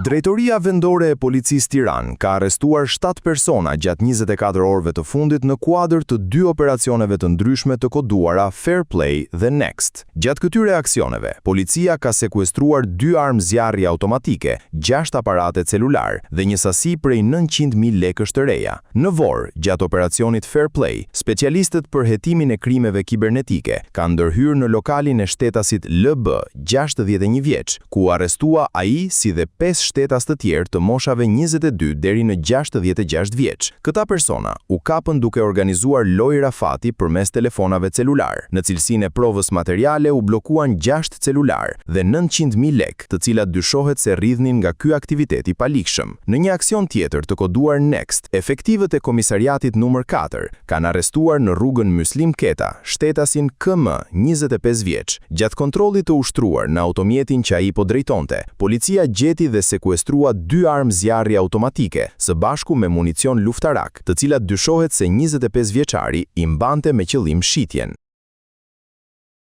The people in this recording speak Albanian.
Drejtoria Vendore e Policisë Tiranë ka arrestuar 7 persona gjatë 24 orëve të fundit në kuadër të dy operacioneve të ndryshme të koduara Fair Play dhe Next. Gjatë këtyre aksioneve, policia ka sekuestruar dy armë zjarri automatike, 6 aparate celular dhe një sasi prej 900.000 lekësh të reja. Në Vorë, gjatë operacionit Fair Play, specialistët për hetimin e krimeve kibernetike kanë ndërhyrë në lokalin e shtetasit LB, 61 vjeç, ku u arrestua ai si dhe 5 shtetas të tjerë të moshave 22 deri në 66 vjeç. Këta persona u kapën duke organizuar lojra fati përmes telefonave celular. Në cilësinë e provës materiale u bllokuan 6 celular dhe 900.000 lekë, të cilat dyshohet se rridhnin nga ky aktivitet i paligjshëm. Në një aksion tjetër të koduar Next, efektivët e komisariatit numër 4 kanë arrestuar në rrugën Myslim Keta, shtetasin KM, 25 vjeç. Gjatë kontrollit të ushtruar në automjetin që ai po drejtonte, policia gjeti dhe sekuestrua dy armë zjarri automatike, së bashku me municion luftarak, të cilat dyshohet se 25 vjeçari i mbante me qëllim shitjen.